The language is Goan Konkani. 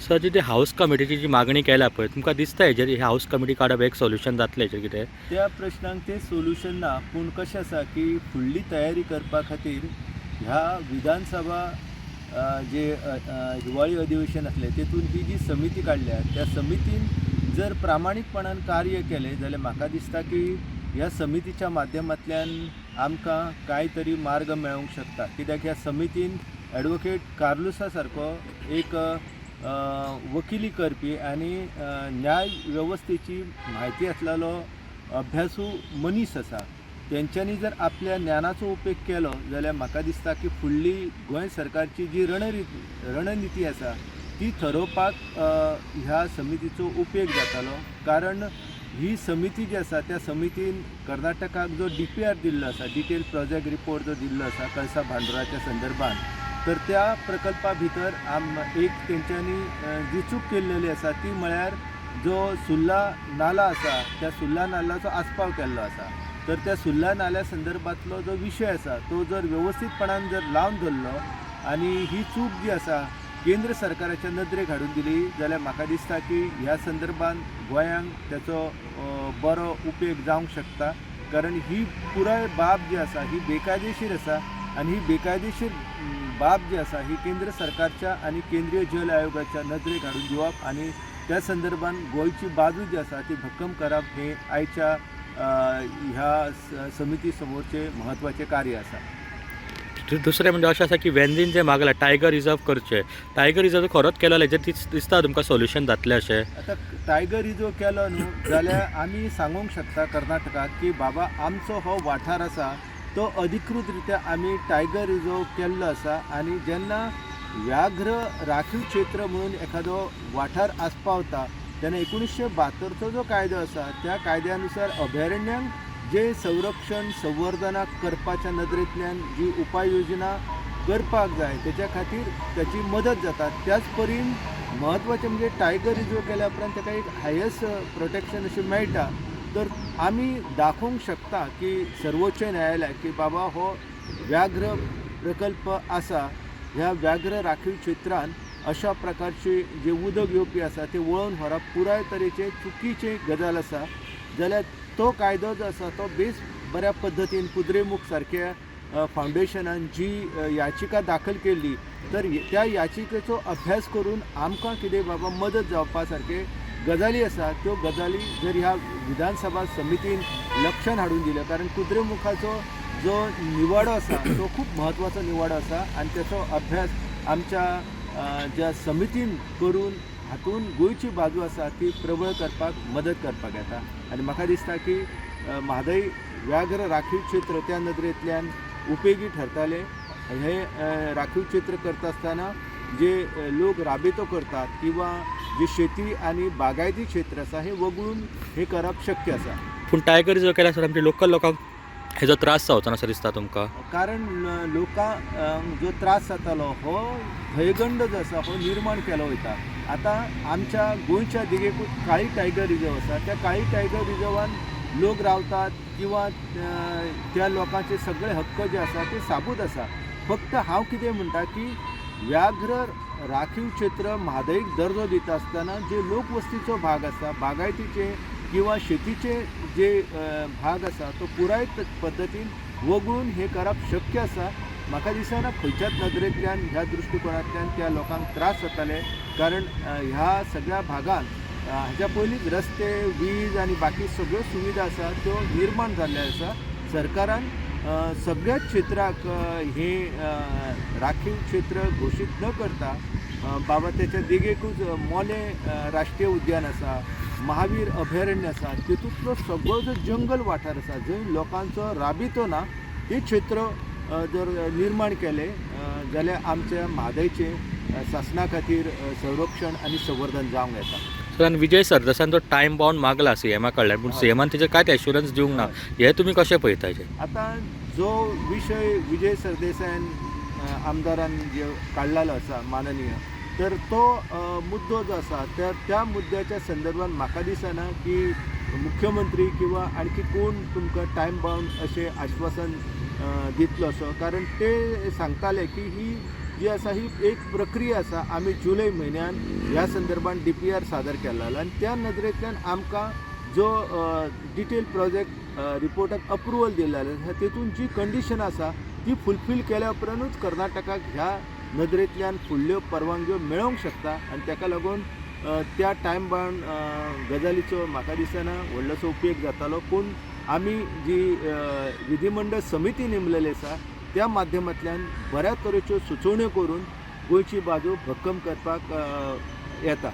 सर, जी ती हावस कमिटीची जी मागणी केल्या पळय, तुमकां दिसता हेजेर ही हावस कमिटी काडप एक सोल्युशन जातलें हेजेर कितें? त्या प्रश्नांक तें सोल्युशन ना, पूण कशें आसा की फुडली तयारी करपा खातीर ह्या विधानसभा जे हिवाळी अधिवेशन आसलें तेतून ही जी समिती काडल्या त्या समितीन जर प्रामाणीकपणान कार्य केलें जाल्यार म्हाका दिसता की ह्या समितीच्या माध्यमांतल्यान आमकां कांय तरी मार्ग मेळोंक शकता. कित्याक ह्या समितीन एडवोकेट कार्लुसा सारको एक वकिली करपी आनी न्याय वेवस्थेची म्हायती आसलेलो अभ्यासू मनीस आसा. तेंच्यांनी जर आपल्या ज्ञानाचो उपेग केलो जाल्यार म्हाका दिसता की फुडली गोंय सरकारची जी रणनिती आसा ती थरोवपाक ह्या समितीचो उपेग जातालो. कारण ही समिती जी आसा त्या समितीन कर्नाटकाक जो DPR दिल्लो आसा, डिटेल प्रोजेक्ट रिपोर्ट जो दिल्लो आसा कळसा भांडुराच्या संदर्भात, तर त्या प्रकल्पा भितर एक तेंच्यांनी जी चूक केल्लेली आसा ती म्हळ्यार जो सुर्ला नाला आसा त्या सुर्ला नाल्याचो आस्पाव केल्लो आसा. तर त्या सुर्ला नाल्या संदर्भातलो जो विशय आसा तो जर वेवस्थीतपणान जर लावन धरलो आनी ही चूक जी आसा केंद्र सरकाराच्या नदरेक हाडून दिली जाल्यार म्हाका दिसता की ह्या संदर्भात गोंयांक तेचो बरो उपेग जावंक शकता. कारण ही पुराय बाब जी आसा ही बेकायदेशीर आसा आनी ही बेकायदेशीर बाब जी आसा ही केंद्र सरकारच्या आनी केंद्रीय जल आयोगाच्या नदरेक हाडून दिवप आनी त्या संदर्भात गोंयची बाजू जी आसा ती भक्कम करप हें आयच्या ह्या समिती समोरचें म्हत्वाचें कार्य आसा. दुसरें म्हणजे अशें आसा की वेंजीन जें मागलां टायगर रिजर्व करचें, टायगर रिजर्व खरोच केलो जाल्यार हेजेर दिसता तुमकां सोल्युशन जातलें अशें? आतां टायगर रिजर्व केलो न्हू जाल्यार आमी सांगूंक शकता कर्नाटकाक की बाबा आमचो हो वाठार आसा तो अधिकृत रित्या आमी टायगर रिजर्व केल्लो आसा आनी जेन्ना व्याघ्र राखीव क्षेत्र म्हणून एखादो वाठार आस्पावता तेन्ना 1972चो जो कायदो आसा त्या कायद्या नुसार अभयारण्यांक जे संरक्षण संवर्धना करपाच्या नदरेंतल्यान जी उपाय योजना करपाक जाय तेच्या खातीर त्याची मदत जाता. त्याच परीन म्हत्वाचें म्हणजे टायगर रिजर्व केल्या उपरांत ताका एक हायस्ट प्रोटेक्शन अशें मेळटा. तर आमी दाखोवंक शकता की सर्वोच्च न्यायालयाक की बाबा हो व्याघ्र प्रकल्प आसा, ह्या व्याघ्र राखीव क्षेत्रान अशा प्रकारचे जे उदक येवपी आसा ते वळोवन व्हरप पुराय तरेचे चुकीचे गजाल आसा. जाल्यार तो कायदो जो आसा तो बेस बऱ्या पद्दतीन कुद्रेमुख सारक्या फावंडेशनान जी याचिका दाखल केल्ली तर त्या याचिकेचो अभ्यास करून आमकां कितें बाबा मदत जावपा सारके गजाली आसा त्यो गजाली जर ह्या विधानसभा समितीन लक्षान हाडून दिल्यो. कारण कुद्रेमुखाचो जो निवाडो आसा तो खूब म्हत्वाचो निवाडो आसा आनी तेचो अभ्यास आमच्या ज्या समितीन करून हातून गोंयची बाजू आसा ती प्रबळ करपाक मदत करपाक येता. आनी म्हाका दिसता की म्हादय व्याघ्र राखीव क्षेत्र त्या नदरेंतल्यान उपेगी ठरतालें. हे राखीव क्षेत्र करता आसतना जे लोक राबितो करतात किंवा जे शेती आनी बागायती क्षेत्र आसा हे वगळून हे करप शक्य आसा. पूण टायगर रिजर्व केल्यार सर आमच्या लोकल लोकांक हेजो त्रास जावचो ना असो दिसता तुमकां? कारण लोकांक जो त्रास जातालो हो भयगंड जो आसा हो निर्माण केलो वयता. आतां आमच्या गोंयच्या देगेकूच काळी टायगर रिजर्व आसा, त्या काळी टायगर रिजर्वान लोक रावतात किंवा त्या लोकांचे सगळे हक्क जे आसा ते साबूत आसा. फक्त हांव कितें म्हणटा की व्याघ्र राखीव क्षेत्र म्हादयक दर्जो दिता आसतना जे लोकवस्तीचो भाग आसा, बागायतीचे किंवा शेतीचे जे भाग आसा तो पुराय पद्दतीन वगळून हे करप शक्य आसा. म्हाका दिसना खंयच्याच नदरेंतल्यान ह्या दृश्टिकोणांतल्यान त्या लोकांक त्रास जाताले. कारण ह्या सगळ्या भागान हाच्या पयलींच रस्ते, वीज आनी बाकी सगळ्यो सुविधा आसा त्यो निर्माण जाल्ल्यो आसा. सरकारान सगळ्याच क्षेत्राक हे राखीव क्षेत्र घोशीत न करता बाबा तेच्या देगेकूच मोलें राष्ट्रीय उद्यान आसा, महावीर अभयारण्य आसा, तितूंतलो सगळो जो जंगल वाठार आसा जंय लोकांचो राबितो ना ते क्षेत्र जर निर्माण केलें जाल्यार आमच्या म्हादयचें सासणा खातीर संरक्षण आनी संवर्धन जावंक येता. सर, आनी विजय सरदेसायान जो टायम बाउंड मागला सीएमा कडल्यान, पूण सीएमान तेजेर कांयच एश्युरन्स दिवंक ना, हें तुमी कशें पळयता हेजेर? आतां जो विशय विजय सरदेसायान आमदारान जे काडलेलो आसा माननीय, तर तो मुद्दो जो आसा त्या मुद्द्याच्या संदर्भात म्हाका दिसना की मुख्यमंत्री किंवा आणखी कोण तुमकां टायम बाउंड अशें आश्वासन दितलो असो. कारण ते सांगताले की ही जी आसा ही एक प्रक्रिया आसा. आमी जुलय म्हयन्यान ह्या संदर्भान डीपीआर सादर केल्लो आनी त्या नदरेंतल्यान आमकां जो डिटेल प्रोजेक्ट रिपोर्टाक अप्रुवल दिल्लें आसा तेतून जी कंडिशन आसा ती फुलफील केल्या उपरांतूच कर्नाटकाक ह्या नदरेंतल्यान फुडल्यो परवानग्यो मेळोंक शकता. आनी ताका लागून त्या टायम बाउंड गजालीचो म्हाका दिसना व्हडलोसो उपयोग जातालो. पूण आमी जी विधिमंडळ समिती नेमलेली आसा त्या माध्यमांतल्यान बऱ्या तरेच्यो सुचोवण्यो करून गोंयची बाजू भक्कम करपाक येता.